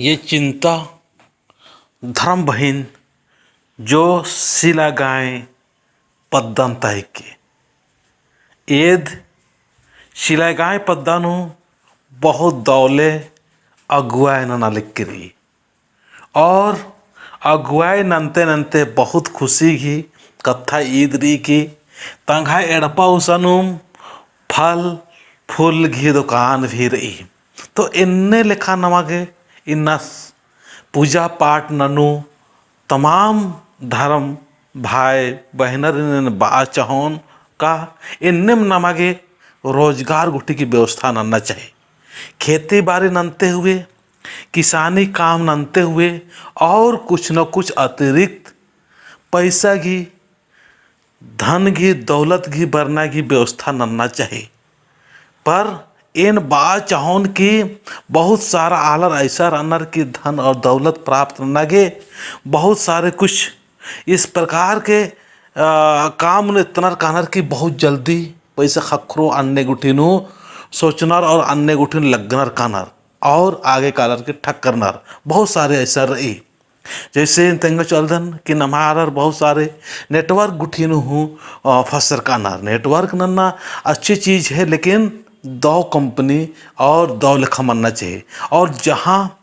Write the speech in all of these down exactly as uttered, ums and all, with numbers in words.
ये चिंता धर्म बहिन जो सिलागाय पद्दन तहिके। एद सिलागाय पद्दा नू बहुत दौले अगुवाई नना लिक्की रई। और अगुवाई नन्ते नन्ते बहुत खुशी गही कत्था ईद रई कि तंग्है एड़पा उसानुम फल फूल गही दुकान भी रई। तो एन्ने लेखा नमा गे इन्ना पूजा पाठ ननू तमाम धर्म भाई बहिनर एन्ने बआ चहोन का एन्नेम नमा गे रोजगार गुट्ठी की व्यवस्था नन्ना चाही। खेती बारी नन्ते हुए, किसानी काम नन्ते हुए और कुछ न कुछ अतिरिक्त पैसा गही धन गही दौलत गही बरना गही व्यवस्था नन्ना चाही। पर एन बआ चहोन कि बहुत सारा आलर ऐसा रअनर कि धन और दौलत प्राप्त नन्ना गे बहुत सारे कुछ इस प्रकार के, अ, काम नू एत्तनर कानर कि बहुत जल्दी पैसा ख़क्खरो अन्ने गुट्ठी नू सोचनर और अन्ने गुट्ठी नू लग्गनर कानर और आगे कालर के ठक्करनर बहुत सारे ऐसा रई। जैसे तेंगा चलदन कि नम्है आलर बहुत सारे network गुट्ठी नू हूँ, अ, फसर कानर। Network नन्ना अच्छी चीज है, लेकिन दौ company और दौ लेखा मन्ना चाहिए। और जहाँ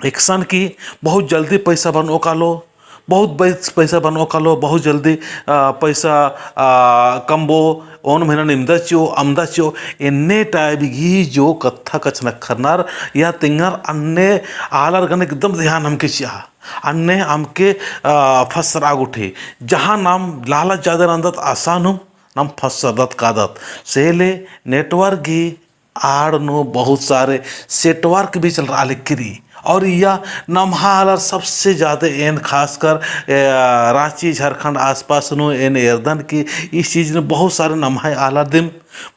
एकसन कि बहुत जल्दी पैसा बनओ कालो, बहुत बै-, पैसा बनओ कालो, बहुत जल्दी, अ, पैसा, अ, कमबो, ओन महीना नू इमदा चिओ, अमदा चिओ, एन्ने type गही जो कत्था कछनखरनर या तेंगनर अन्ने आलर गने एकदम ध्यान अमके चिआ। अन्ने अमके, अ, फसरआ गुट्ठी। जहाँ नाम लालच जादे रअदत असानुम नाम फसरदत कादत। से ले network गही आड़ नू बहुत सारे set work भी चलरआ लिक्की रई। और इया नम्है आलर सबसे जादे एन खासकर, ए, राँची झारखंड आसपास नू एन एरदन कि इस चीज नू बहुत सारे नम्है आलर दिम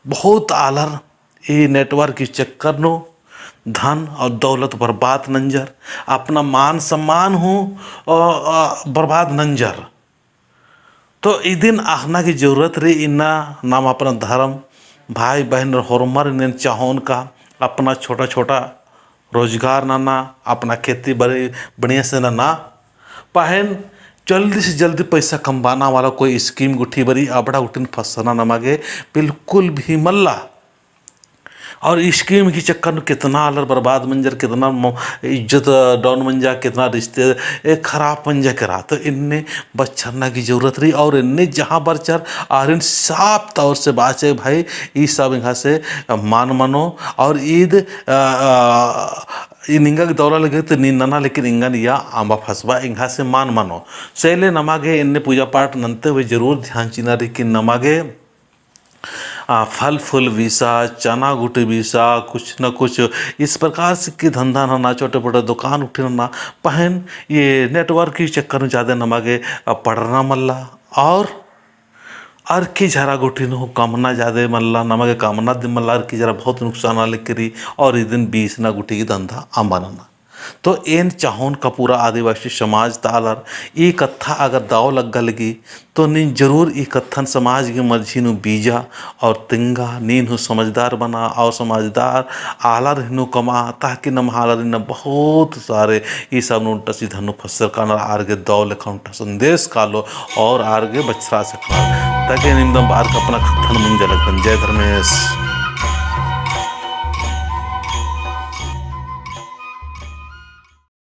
बहुत आलर ई network की चक्कर नू धन और दौलत बर्बाद नंजर, अपना मान सम्मान हूँ, अ, अ, बर्बाद नंजर। तो इदिन अख़ना की जरूरत रई। इन्ना नाम अपना धर्म भाई बहिन होरमर एन्ने चाहोन का अपना छोटा छोटा रोजगार नना, अपना खेती बारी बढ़िया से नना, पहें जल्दी से जल्दी पैसा कमबाना वाला कोई scheme गुट्ठी बारी अबड़ा गुट्ठिन फसरना नमा गे बिल्कुल भी मल्ला। और scheme की चक्कर नू कितना आलर बर्बाद मंजर, कितना म-, इज्जत down मंजा, कितना रिश्ते, ए, खराब मंजा केरा। तो एन्ने बछरना की जरूरत रई। और एन्ने जहाँ बरचर आरिन साफ तौर से बाचे भाई, ई सब एंगा से मान मनो। और ईद, अ, अ, ई निंगा के दौला लगे तो नीन नना, लेकिन एंगन इया अम्बा फसबा, एंगा से मान मनो। से ले नमा गे एन्ने पूजा पाठ नन्ते हुए जरूर ध्यान चिअना रई कि नमा गे आ, फल फूल बीसा, चना गुट्ठी बीसा, कुछ न कुछ इस प्रकार से की धंधा नना, छोटे मोटे दुकान गुट्ठी नना, पहें ये network की चक्कर नू जादे नमा गे, आ, पड़रना मल्ला। और अरखी झरा गुट्ठी नू कमना जादे मल्ला, नमा गे कमना दिम मल्ला, अरखी झरा बहुत नुकसान आले करी। और इदिन बीसना गुट्ठी की धंधा अम्बा नना। तो एन चाहोन का पूरा आदिवासी समाज ता आलर ई कत्था अगर दव लग्गा लगी, तो नीन जरूर ई कत्थन समाज के मझी नू बीजा और तिंगा। नीन हूँ समझदार बना और समझदार आलर हूँ कमा, ताकि नम्है आलर इन्ना बहुत सारे ई सब नू उल्टा सीधा नू फसर कानर, आर गे दव लेखा उल्टा संदेश कालो और आर गे बछरा सकनर। ताकि नीन दम बार का अपना कत्थन मुंजा लगन। जय धर्मेश।